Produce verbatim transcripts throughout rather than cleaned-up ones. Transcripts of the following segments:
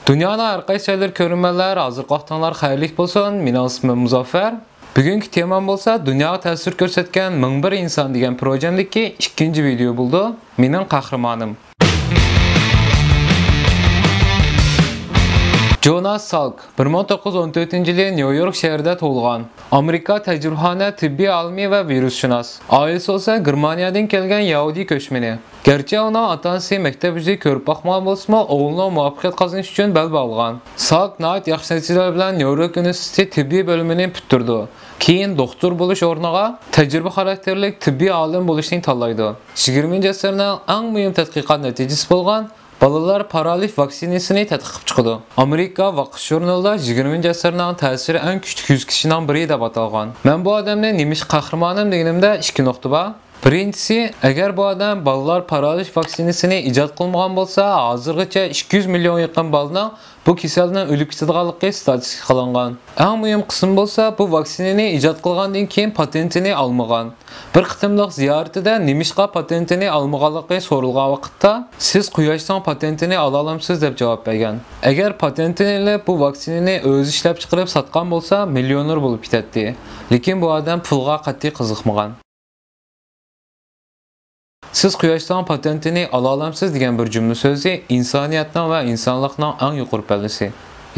دۇنيانىڭ ھەر قايسى جايلىرى كۆرۈرمەنلەر، ھازىرقى ۋاقتىڭلار خەيرلىك بولسۇن. مېنىڭ ئىسمىم مۇزەففەر. بۈگۈنكى تېمام بولسا دۇنياغا تەسىر كۆرسەتكەن مىڭ بىر ئىنسان دېگەن پروژەمدىكى ئىككىنچى ۋىدېئو بولىدۇ. مېنىڭ قەھرىمانىم. جوناس سالك، بىر مىڭ توققۇز يۈز ئون تۆتىنچى يىلى نيۇ يورك شەھىرىدە تۇغۇلغان. ئامېرىكا تەجرىبىخانا تېببىي ئالىمى ۋە ۋىرۇسشۇناس. ئائىلىسى بولسا گېرمانىيەدىن كەلگەن يەھۇدىي كۆچمىنى. گەرچە ئۇنىڭ ئاتا-ئانىسى مەكتەپ يۈزى كۆرۈپ باقمىغان بولسىمۇ، ئوغلىنىڭ مۇۋەپپەقىيەت قازىنىشى ئۈچۈن بەل باغلىغان. سالك ناھايىتى ياخشى نەتىجىلەر بىلەن نيۇ يورك ئۇنىۋېرسىتېتى تېببىي بۆلۈمىنى پۈتتۈرىدۇ. كېيىن دوختۇر بولۇش ئورنىغا تەجرىبە خاراكتېرلىك تېببىي ئالىم بولۇشنى تاللايدۇ. يىگىرمىنچى ئەسىرنىڭ ئەڭ مۇھىم تەتقىقات نەتىجىسى بولغان بالىلار پارالىچ ۋاكسىنىسىنى تەتقىق قىلىپ چىقىدۇ. ئامېرىكا ۋاقىت ژۇرنىلىدا يىگىرمىنچى ئەسىرنىڭ تەسىرى ئەڭ كۈچلۈك يۈز كىشىنىڭ بىرى دەپ ئاتالغان. مەن بۇ ئادەمنى نېمىشقا قەھرىمانىم دېگىنىمدە ئىككى نۇقتا بار. بىرىنچىسى، ئەگەر بۇ ئادەم بالىلار پارالىچ ۋاكسىنىسىنى ئىجاد قىلمىغان بولسا، ھازىرغىچە ئىككى يۈز مىليون يېقىن بالىنىڭ بۇ كېسەلدىن ئۆلۈپ كېتىدىغانلىقى ستاتىستىكا قىلىنغان. ئەڭ مۇھىم قىسمى بولسا، بۇ ۋاكسىنىنى ئىجاد قىلغاندىن كېيىن پاتېنتىنى ئالمىغان. بىر قېتىملىق زىيارىتىدە نېمىشقا پاتېنتىنى ئالمىغانلىقى سورالغان ۋاقىتتا، سىز قۇياشنىڭ پاتېنتىنى ئالالامسىز دەپ جاۋاب بەرگەن. ئەگەر پاتېنتىنى ئېلىپ، بۇ ۋاكسىنىنى ئۆزى ئىشلەپچىقىرىپ ساتقان بولسا، مىليونېر بولۇپ كېتەتتى. لېكىن بۇ ئادەم پۇلغا قەتئىي قىزىقمىغان. سىز قۇياشنىڭ پاتېنتىنى ئالالامسىز دېگەن بىر جۈملە سۆزى ئىنسانىيەتنىڭ ۋە ئىنسانلىقنىڭ ئەڭ يۇقىرى پەللىسى.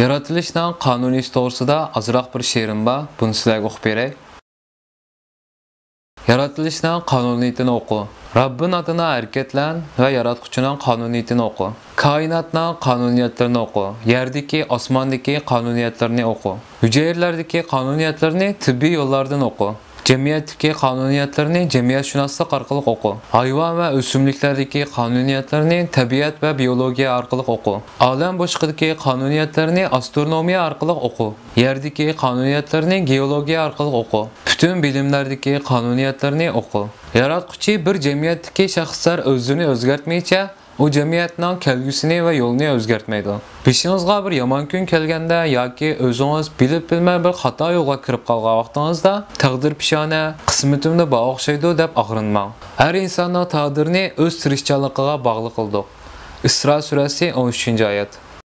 يارىتىلىشنىڭ قانۇنىيىتى توغرىسىدا ئازراق بىر شېئىرىم بار، بۇنى سىلەرگە ئوقۇپ بېرەي. يارىتىلىشنىڭ قانۇنىيىتىنى ئوقۇ. رەببىن ئاتىنا ھەرىكەتلەن ۋە ياراتقۇچىنىڭ قانۇنىيىتىنى ئوقۇ. كائىناتنىڭ قانۇنىيەتلىرىنى ئوقۇ. يەردىكى، ئاسماندىكى قانۇنىيەتلىرىنى ئوقۇ. ھۈجەيرىلەردىكى قانۇنىيەتلىرىنى تېببىي يوللاردىن ئوقۇ. جەمئىيەتتىكى قانۇنىيەتلىرىنى جەمئىيەتشۇناسلىق ئارقىلىق ئوقۇ. ھايۋان ۋە ئۆسۈملۈكلەردىكى قانۇنىيەتلىرىنى تەبىئەت ۋە بىئولوگىيە ئارقىلىق ئوقۇ. ئالەم بوشلۇقىدىكى قانۇنىيەتلىرىنى ئاسترونومىيە ئارقىلىق ئوقۇ. يەردىكى قانۇنىيەتلىرىنى گېئولوگىيە ئارقىلىق ئوقۇ. پۈتۈن بىلىملەردىكى قانۇنىيەتلىرىنى ئوقۇ. ياراتقۇچى بىر جەمئىيەتتىكى شەخسلەر ئۆزلىرىنى ئۆزگەرتمىيىچە، ئۇ جەمئىيەتنىڭ كەلگۈسىنى ۋە يولىنى ئۆزگەرتمەيدۇ. بېشىڭىزغا بىر يامان كۈن كەلگەندە ياكى ئۆزىڭىز بىلىپ بىلمەي بىر خاتا يولغا كىرىپ قالغان ۋاقتىڭىزدا، تەقدىر پېشانە، قىسمىتىمدە بار ئوخشايدۇ دەپ ئاغرىنماڭ. ھەر ئىنساننىڭ تەقدىرىنى ئۆز تىرىشچانلىقىغا باغلىق قىلدۇق. ئىسرا سۈرەسى، ئون ئۈچىنچى ئايەت.